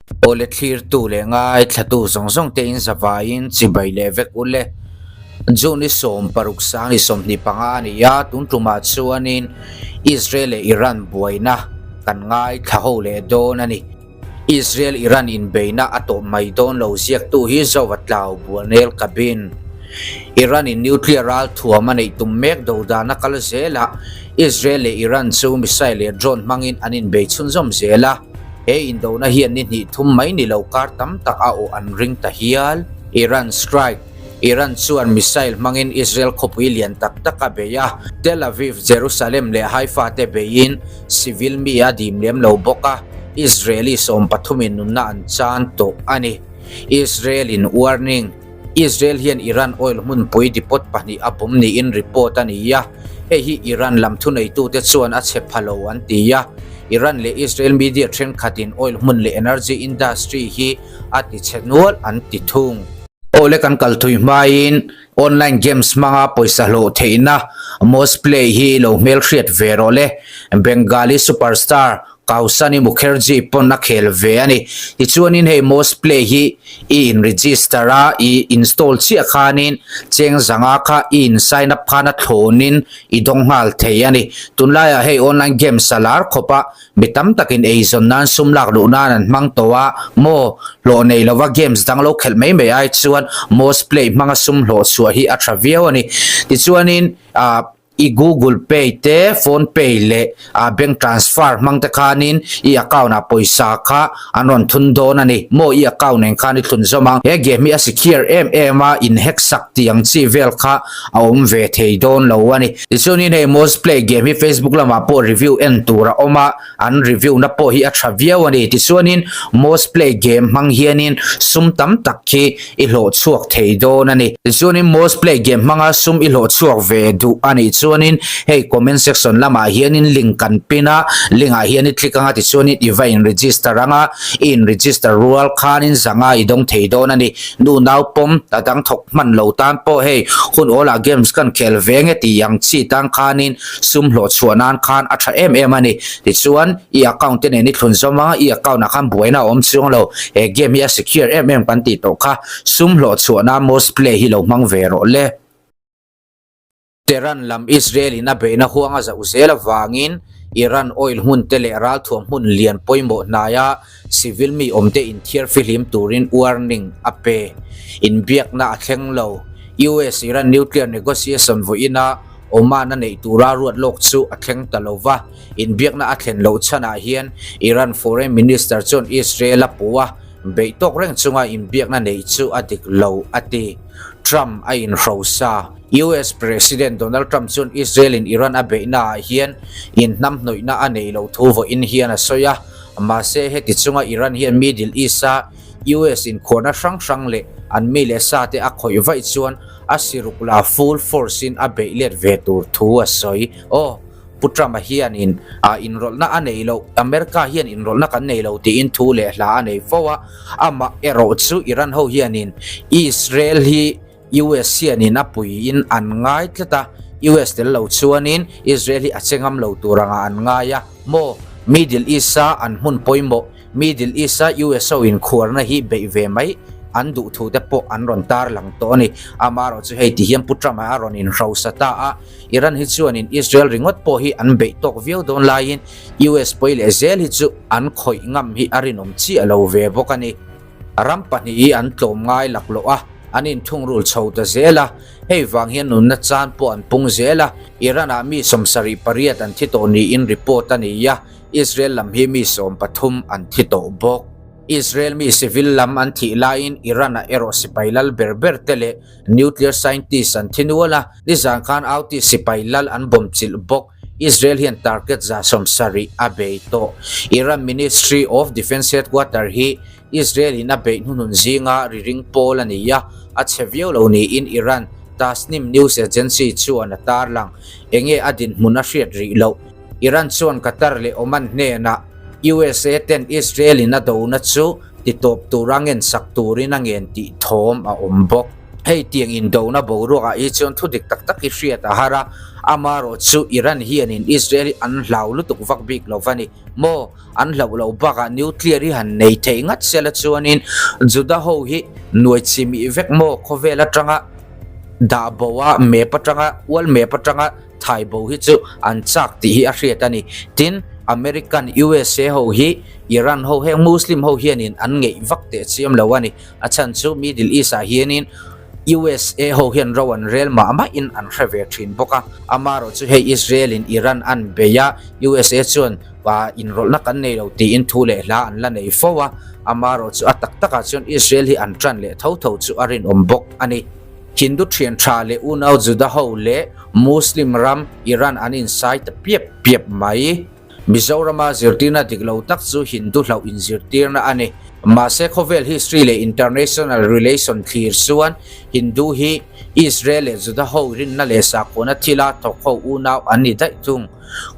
Awle thlirtu leh ngaithlatu zawng zawng te in zavaiin chibai leh vek u le. June i 16 sang i 25 a ni a, tun tumah chuanin Israel leh Iran buaina kan ngaithla ho leh dawn a ni. Israel-Iran inbeihna a tawp mai dawn lo ziaktu hi Zova Tlau Bualnel Cabin. Iran-in nuclear ralthuam a neih tum mek do dan a kal zel a, Israel leh Iran chu missile leh drone hmangin an inbei chhunzawm zel a, he indona hian ni hnih thum mai ni lo kar tam tak a awh an ring ta hial. Iran strike, Iran chuan missile hmangin Israel khawpui lian tak tak a bei a, Tel Aviv, Jerusalem leh Haifa te beiin civil mi a dim lem lo bawk a, Israeli sawmpathumin nunna an chan tawh a ni. Israel in warning, Israel hian Iran oil hmunpui depot pahnih a bawm niin report a ni a, hei hi Iran lam thuneitute chuan a chhe pha lo an ti a, Iran leh Israel media thenkhatin oil hmun leh energy industry hi a ti chhe nual an ti thung. Awle kan kal thui hmain online games hmanga pawisa hlawh theihna Mosplay hi lo hmelhriat ve rawh le. Bengali superstar Kausani Mukherjee pawn a khel ve a ni. Tichuanin hei Mosplay hi i in register a, i install chiah khanin cheng zanga kha i in sign up khan a thlawnin i dawng nghal thei a ni. Tunlaiah hei online games a lar khawp a, Mi tam takin eizawn nan sum lak luh nan an hmang tawh a, maw hlawh nei lova games dang lo khelh mai mai ai chuan most play hmanga sum hlawh chhuah hi a tha viau a ni. Tichuanin ah i Google Pay te, Phone Pay leh ah bank transfer hmang te khanin i account ah pawisa kha an rawn thun dawn a ni. Maw i account nen khan i thlun zawm ang. He game hi a secure em em a, in hack sak tih ang chi vel kha a awm ve thei dawn lo a ni. Tichuanin hei Most Play game hi Facebook lamah pawh review en tur a awm a, an review na pawh hi a tha viau a ni. Tichuanin Most Play game hmang hianin sum tam tak hi i hlawh chhuak thei dawn a ni. Tichuanin Most Play game hmanga sum i hlawh chhuak ve duh a nih chuanin hei comment section lamah hianin link kan pin a, link ah hian i click anga tichuanin i va in register anga, i in register rual khanin zanga i dawng thei dawn a ni. Nu nau pawm a dang thawk hman lo tan pawh hei hun awlah games kan khel ve nge tih ang chi tan khanin sum hlawh chhuah nan khan a tha em em a ni. Tichuan i account te nen i thlun zawm anga i account ah khan buaina a awm chuang lo. He game hi a secure em em kan tih tawh kha sum hlawh chhuah nan most play hi lo hmang ve rawh le. Tehran lam Israel-in a beihna huang a zauh zel avangin Iran oil hmun te leh ralthuam hmun lian pawimawh hnaia civil mi awmte inthiar fihlim turin warning a pe. Inbiakna a thleng lo. US-Iran nuclear negotiation vawiina Oman a neih tura ruat lawk chu a thleng ta lo va. Inbiakna a thlen loh chhanah hian Iran foreign minister chuan Israel a puh a, beih tawk reng chunga inbiakna neih chu a dik lo, a ti. Trump a inhrosa. US President Donald Trump chuan Israel-in Iran a beihnaah hian inhnamhnawihna a neih loh thu vawiin hian a sawi a, mahse heti chunga Iran hian Middle East-a US inkhuarna hrang hrang leh an mi leh sate a khawih vaih chuan a siruk la full force-in a beih let ve tur thu a sawi. Aw, Pu Trump-a hianin inrawlhna a nei loh, America hian inrawlhna kan nei lo tiin thu leh hla a nei fo a, amah erawh chu Iran ho hianin Israel hi US hianin a puiin an ngai tlat a, US tel lo chuanin Israel hi a che ngam lo tur anga an ngai a, maw? Middle East-a an hmun pawimawh, Middle East-a US ho inkhuarna hi beih ve mai an duh thu te pawh an rawn tarlang tawh a ni. Amaherawh chu hei ti hian Pu Trump-a a rawn inhrosa ta a, Iran hi chuanin Israel ringawt pawh hi an beih tawk viau dawn laiin US pawi leh zel hi chu an khawih ngam hi a rinawm chiah lo ve bawk a ni. Ram pahnih hi an tlawm ngai laklawh a, an inthungrul chho ta zel a, hei vang hian nunna chan pawh an pung zel a, Iran-ah mi 78 an thi tawh niin report a ni a, Israel lam hi mi 13 an thi tawh bawk. Israel mi civil lam an thih laiin Iran-ah erawh sipai lal ber ber te leh nuclear scientist an thi nual a, nizan khan Houthi sipai lal an bawm chilh bawk. Israel hian target 70 a bei tawh. Iran Ministry of Defence headquarter hi Israel in a beih hnuhnun zinga ri ring pawl a ni a, a chhe viau lo niin Iran Tasnim news agency chuan a tarlang. Enge a dinhmun a hriat rih loh? Iran chuan Qatar leh Oman hnenah USA ten Israel in a dona chu titawp tura ngensak turin a ngen tih thawm a awm bawk. Hei tiang indona boruakah hi chuan thu dik tak tak hi hriat a har a, amarawh chu Iran hianin Israel hi an hlau lutuk vak bik lo va ni maw? An hlauh loh bakah nuclear hi han nei theih ngat sela chuanin Juda ho hi nuai chimih vek maw khawvel atanga dah bo a map atanga ual map atanga thai bo hi chu an chak tih hi a hriat a ni. Tin, American, USA ho hi Iran ho heng Muslim ho hianin an ngeih vak teh chiam lo a ni. A chhan chu Middle East ah hianin USA ho hian ro an rel mah mahin an hre ve thin bawk a. Amarawh chu hei Israel in Iran an bei a, USA chuan inrawlhna kan nei lo tiin thu leh hla an la nei fo a. Amarawh chu a tak takah chuan Israel hi an tan leh tho tho chu a rinawm bawk a ni. Hindu thian tha leh unau Juda ho leh Muslim ram Iran an insai ta piap piap mai. Mizorama zirtirna dik lo tak chu Hindu hlauh inzirtirna a ni. Mahse khawvel history leh international relation thlir chuan Hindu hi Israel leh Juda ho rinna leh sakhuana thila thawk ho unau an ni daih thung.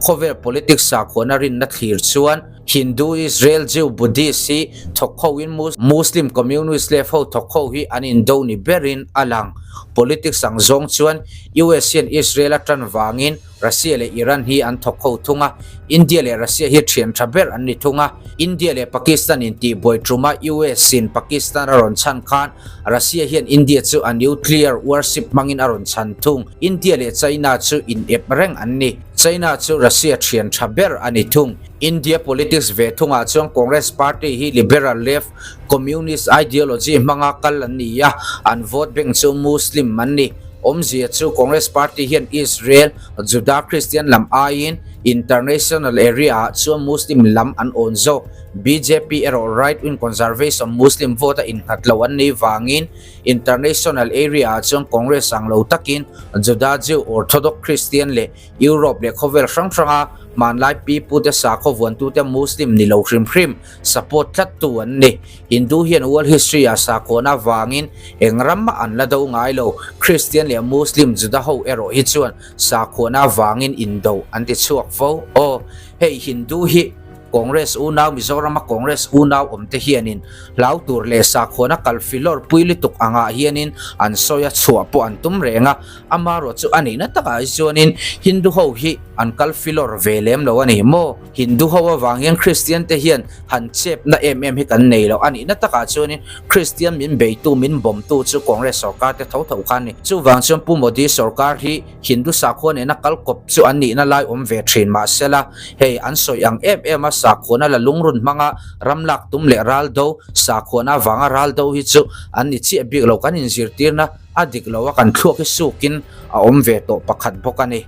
Khawvel politics sakhuana rinna thlir chuan Hindu, Israel, Jew, Buddhist hi thawk ho in Muslim, Communist left ho thawk ho hi an indo ni berin a lang. Politics ang zawng chuan US hian Israel a tan vangin Russia leh Iran hi an thawk ho thung a, India leh Russia hi thian tha ber an ni thung a. India leh Pakistan in tihbuai tuma US in Pakistan a rawn chhan khan Russia hian India chu a nuclear warship hmangin a rawn chhan thung. India leh China chu in ep reng an ni. China chu Russia thian tha ber a ni thung. India politics ve thungah chuan Congress party hi liberal left communist ideology hmanga kal an ni a, an vote bank chu Muslim an ni. Awmzia chu Congress party hian Israel, Juda Christian lam aiin international area ah chuan Muslim lam an awn zawk. Bjp erawh right wing conservation Muslim vote a innghat lo an nih vangin international area ah chuan Congress ang lo takin Juda Jew Orthodox Christian leh Europe leh khawvel hrang hranga hmanlai pi pute sakhaw vuantute Muslim ni lo hrim hrim support tlattu an ni. Hindu hian world history ah sakhawn avangin eng ram mah an la do ngai lo. Christian leh Muslim Juda ho erawh hi chuan sakhawn avangin indo an ti chhuak fo. Aw, hei Hindu hi Congress unau Mizorama Congress unau awm te hianin hlau tur leh sakhawn a kal filawr pui lutuk angah hianin an sawi a chhuah pawh an tum reng a. Amarawh chu a nihna takah hi chuanin Hindu ho hi an kal filawr ve lem lo a ni maw? Hindu ho avang hian Kristian te hian han chepna em em hi kan nei lo a nihna takah chuanin Kristian min beitu min bawmtu chu Congress sorkar te tho tho kha a ni. Chuvang chuan Pu Modi sorkar hi Hindu sakhua nena kal kawp chu an nihna lai awm ve thin mahsela hei an sawi ang em em a sakhuana la lungrun hmanga ram lak tum leh ral do sakhuana avanga ral do hi chu an ni chiah bik lo kan inzirtirna a dik lo a kan thluak hi sukin a awm ve tawh pakhat bawk a ni.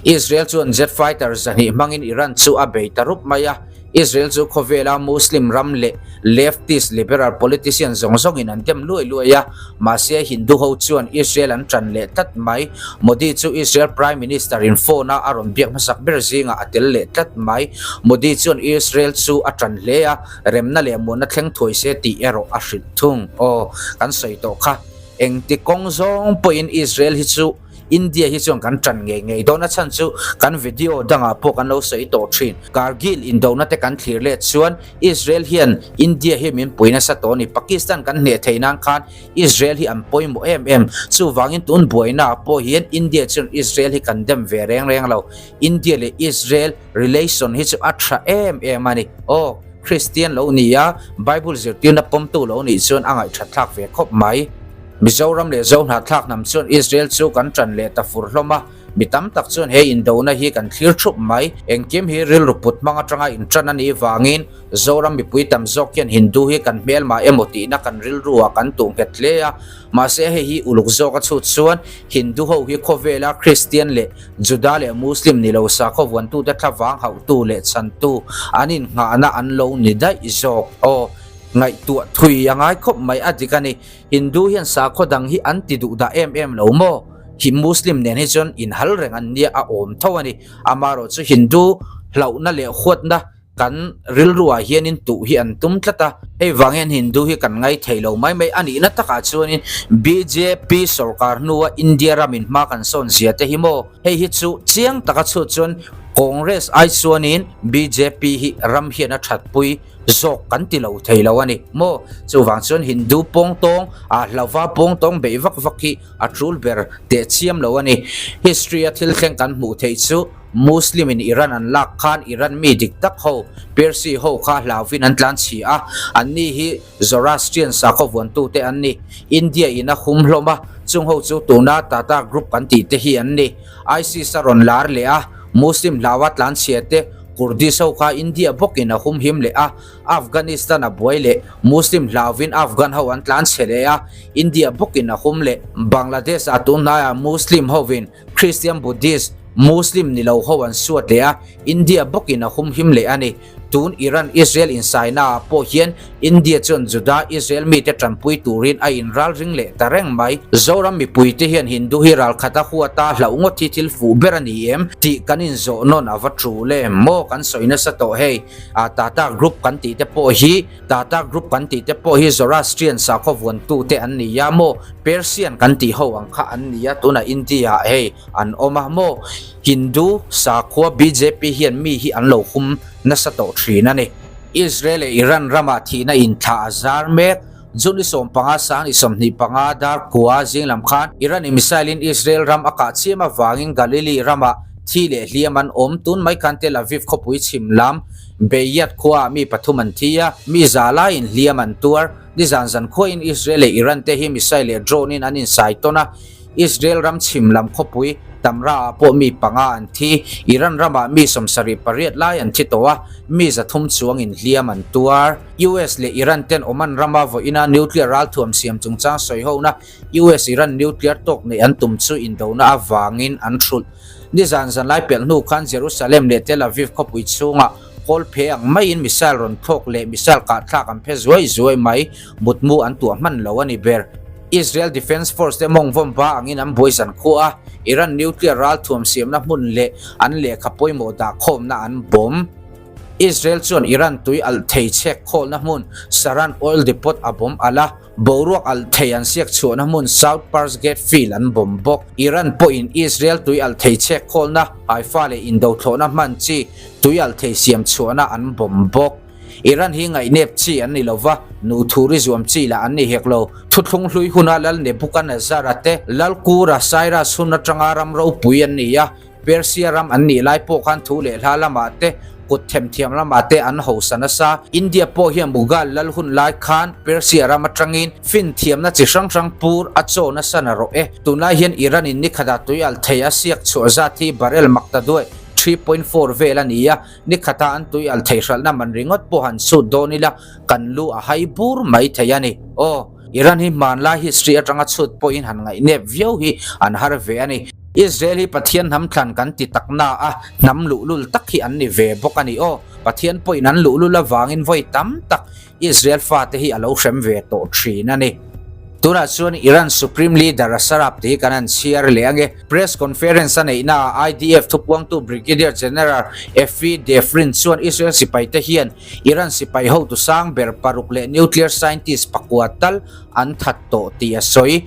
Israel chuan jet fighter 200 hmangin Iran chu a bei ta rup mai a, Israel chu khawvela Muslim ram leh leftist liberal politician zawng zawngin an dem luai luai a, mahse Hindu ho chuan Israel an tan leh tlat mai. Modi chu Israel Prime Minister in phone a a rawn biak hmasak ber zingah a tel leh tlat mai. Modi chuan Israel chu a tan hle a, remna leh muanna thleng thuai se tih erawh a hrilh thung. Aw, kan sawi tawh kha. Engti kawng zawng pawhin Israel hi chu India hi chuan kan tan ngei ngei dawn a chhan chu kan video dangah pawh kan lo sawi tawh thin. Kargil indona te kan thlir let chuan Israel hian India hi min pui nasa tawh a ni. Pakistan kan hneh theih nan khan Israel hi an pawimawh em em. Chuvangin tun buainaah pawh hian India chuan Israel hi kan dem ve reng reng lo. India leh Israel relation hi chu a tha em em a ni. Aw, Kristian lo ni a, Bible zirtirna pawmtu lo nih chuan a ngaihthat thlak ve khawp mai. Mizoram leh Zohnahthlak hnam chuan Israel chu kan tan leh ta fur hlawm a, mi tam tak chuan he indona hi kan thlir thup mai. Engkim hi rilru put hmang atanga intan a nih vangin Zoram mipui tam zawk hian Hindu hi kan hmelmah emaw tihna kan rilru ah kan tuh nghet hle a, mahse hei hi uluk zawk a chhut chuan Hindu ho hi khawvela Kristian leh Juda leh Muslim ni lo sakhaw vuantute thlavang hauhtu leh chhantu an innghahna an lo ni daih zawk. Aw, ngaihtuah thui a ngai khawp mai a dik a ni. Hindu hian sakhaw dang hi an ti duh dah em em lo maw? Hi Muslim nen hi chuan inhal reng an nia a awm tho a ni. Amaherawh chu Hindu hlauhna leh huatna kan rilruah hianin tuh hi an tum tlat a, hei vang hian Hindu hi kan ngai thei lo mai mai a nihna takah chuanin bjp sorkar hnua India ramin hma kan sawn zia te hi maw? Hei hi chu chiang taka chhut chuan Congress ai chuanin bjp hi ram hian a thatpui. zawk kan ti lo thei lo a ni maw? Chuvang chuan Hindu pawngtawng ah hlauva pawngtawng beih vak vak hi a tul ber teh chiam lo a ni. History a thil thleng kan hmuh theih chu Muslim in Iran an lak khan Iran mi dik tak ho Persi ho kha hlauvin an tlan chhi a, anni hi Zoroastrian sakhaw vuantute an ni. India in a hum hlawm a, chung ho chu tuna Tata Group kan tih te hi an ni. ISIS a rawn lar leh a, Muslim hlaua tlanchhia te Kurdish ho kha India bawkin a hum him leh a, Afghanistan a buai leh, Muslim hlauvin Afghan ho an tlanchhe leh a, India bawkin a hum leh. Bangladesh ah tunhnaiah Muslim hovin Christian Buddhist, Muslim ni lo ho an suat leh a, India bawkin a humhim leh a ni. Tun Iran-Israel insaina ah pawh hian India chuan Juda-Israel mite tanpui turin a inralring leh ta reng mai. Zoram mipuite hian Hindu hi ralkhat a huat a, hlauh ngawt hi thil fuh ber a ni em tih kan inzawh nawn a va tul em? Maw kan sawi nasa tawh hei, Tata Group kan tih te pawh hi Tata Group kan tih te pawh hi Zoroastrian sakhaw vuantute an ni a maw? Persian kan tih ho ang kha an ni a, tunah India ah hei an awm a maw? Hindu sakhua bjp hian mi hi an lo hum nasa tawh thin a ni. Israel leh Iran ramah thihna inthlah a zar mek. June i 15 sang i 25 dar kua zing lam khan Iran in missile in Israel ram a kah chiam avangin Galilee ramah thi leh hliam an awm. Tun mai khan Tel Aviv khawpui chhim lam Beiyat khuaah mi pathum an thi a, mi za laiin hliam an tuar. Nizan zan khuain Israel leh Iran te hi missile leh drone in an insai tawn a, Israel ram chhim lam khawpui Tamra ah pawh mi panga an thi. Iran ramah mi 78 lai an thi tawh a, mi 300 chuangin hliam an tuar. US leh Iran ten Oman rama vawiina nuclear ralthuam siam chungchang sawihona US-Iran nuclear talk neih an tum chu indona avangin an hrulh. Nizan zanlai pelh hnu khan Jerusalem leh Tel Aviv khawpui chhungah kawl phe ang maiin missile rawn thlawk leh missile kahthlak an phe zuai zuai mai, mutmu an tuah hman lo a ni ber. Israel Defense Force te mawng vawm ba angin an buai zan khuah a, Iran nuclear ralthuam siamna hmun leh an lehkha pawimawh dahkhawmna an bawm. Israel chuan Iran tui alh thei chhek khawlna hmun Saran Oil Depot a bawm alh a, Boruak alh thei an siak chhuahna hmun South Pars Gate Field an bomb bawk. Iran pawhin Israel tui alh thei chhek khawlna, Haifa leh indothlawhna hman chi tui alh thei siam chhuahna an bomb bawk. Iran hi ngaihnep chi an ni lova, nu thuri zuam chi lah an ni hek lo. Thuthlung hlui huna Lal Nebuchadnezzar-a te, Lal Kura, Cyrus, hun atanga ram ropui an ni a, Persia ram an nih lai pawh khan thu leh hla lamah te, kut themthiam lamah te an hausa nasa. India pawh hian Mughal lal hun lai khan Persia ram atangin finthiamna chi hrang hrang pur a chaw nasa na rawh e. Tunlai hian Iran in nikhatah tui alh thei a siak chhuah zat hi barrel mak ta duai, 3.4, vel a ni a, nikhata an tui alh thei hralhna man ringawt pawh han sut dawn ila kan lu a hai bur mai thei a ni. Aw. Iran hi hmanlai history atanga chhut pawhin han ngaihnep viau hi an har ve a ni. Israel hi Pathian hnam thlan kan ti tak na a, hnam luhlul tak hi an ni ve bawk a ni aw. Pathian pawhin an luhlul avangin vawi tam tak Israel fate hi a lo hrem ve tawh thin a ni. Tunah chuan Iran Supreme Leader a sarap tih hi kan han chhiar leh ange. Press conference a neihnaah IDF thupuangtu Brigadier General Effie Defrin chuan Israel sipaite hian Iran sipai hotu sang ber paruk leh nuclear scientist pakua tal an that tawh tih a sawi.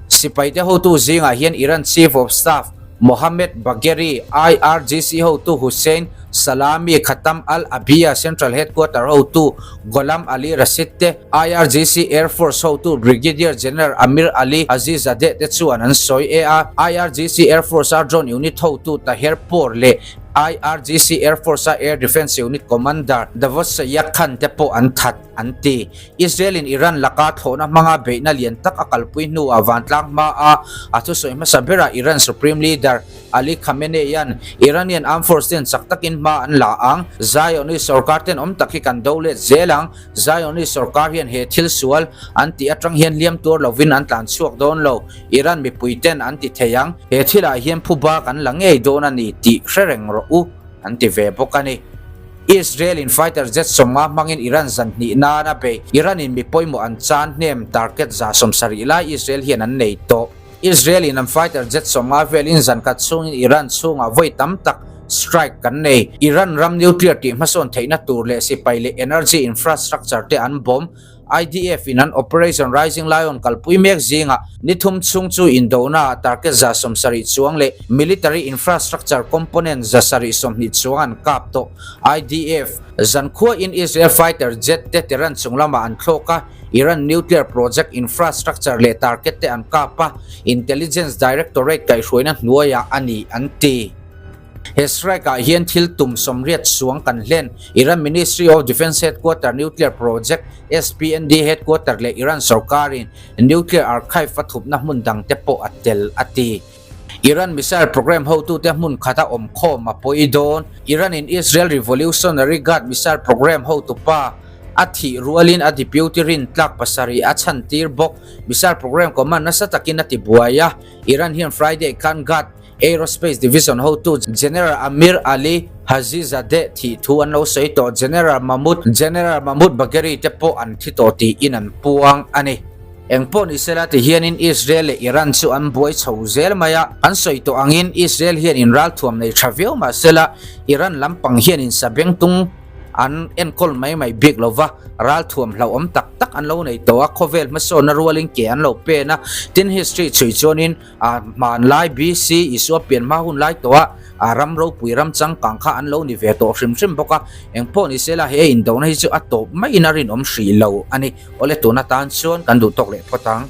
Sipaite hotu zingah hian Iran Chief of Staff Mohammad Bagheri, IRGC hotu Hussein Salami, Khatam al-Abiya Central Headquarter hotu Gholam Ali Rashid te, IRGC Air Force hotu Brigadier General Amir Ali Hajizadeh te chuan an sawi e a. IRGC Air Force-a drone unit hotu Taher Pour leh IRGC Air Force-a Air Defence Unit Commander Davos Sayakhan te pawh an that, an ti. Israel-in Iran laka thlawhna hmanga beihna lian tak a kalpui hnuah vantlang hmaa a thusawi hmasa berah Iran Supreme Leader Ali Khamenei-a'n Iranian Armed Force ten chak takin hma an la ang, Zionist sorkar ten awm tak hi kan do let zel ang, Zionist sorkar hian he thil sual an tih atang hian hliam tuar lovin an tlan chhuak dawn lo, Iran mipui ten an ti thei ang, he thilah hian phuba kan la ngei dawn a ni tih hre reng rawh u, an ti ve bawk a ni. Israel in fighter jet 50 hmangin Iran zan hnih nan a bei, Iran in mi pawimawh an chan hnem target 70 lai Israel hian an nei tawh. Israel in an fighter jet 50 velin zan khat chhungin Iran chhungah vawi tam tak. Strike kan nei. Iran ram nuclear tih hmasawn theihna tur leh sipai leh energy infrastructure te an bomb. IDF in an Operation Rising Lion kalpui mek zingah ni thum chhung chu indona ah target 70 chuang leh military infrastructure component 720 chuang an kap tawh. IDF zankhua in Israel fighter jet te Tehran chung lamah an thlawk a, Iran nuclear project infrastructure leh target te an kap a, Intelligence Directorate kaihhruaina hnuaiah a ni an ti. He strike-ah hian thil tum 80 chuang kan hlen. Iran Ministry of Defence Headquarter Nuclear Project, SPND Headquarter leh Iran sorkarin nuclear archive a thupna hmun dangte pawh a tel, a ti. Iran missile program hotute hmun khata awm khawm a pawi dawn. Iran-in Israel Revolutionary Guard missile program hotupa a thih rualin a deputy rintlak pasarih a chhantir bawk. Missile program command nasa takin a tibuai a, Iran hian Friday khan Guard Aerospace Division hotu General Amir Ali Hajizadeh thih thu an lo sawi tawh. General Mahmoud General Mahmoud Bagheri te pawh an thi tawh tiin an puang a ni. Eng pawh ni sela ti hianin Israel leh Iran chu an buai chho zel mai a, an sawi tawh angin Israel hian inralthuam nei tha viau mah sela Iran lampang hian insabengtung an enkawl mai mai bik lo va, ralthuam hlauhawm tak tak an lo nei tawh a, khawvel hmasawnna rualin ke an lo pen a, tin history chhui chuanin A hmanlai BC Isua pian hma hun lai tawh a, a ram ropui ram changkang kha an lo ni ve tawh hrim hrim bawk a, engpawh ni sela he indona hi chu a tawp maiin a rinawm hrih lo a ni. Awle tun atan chuan kan duh tawk leh phawt ang.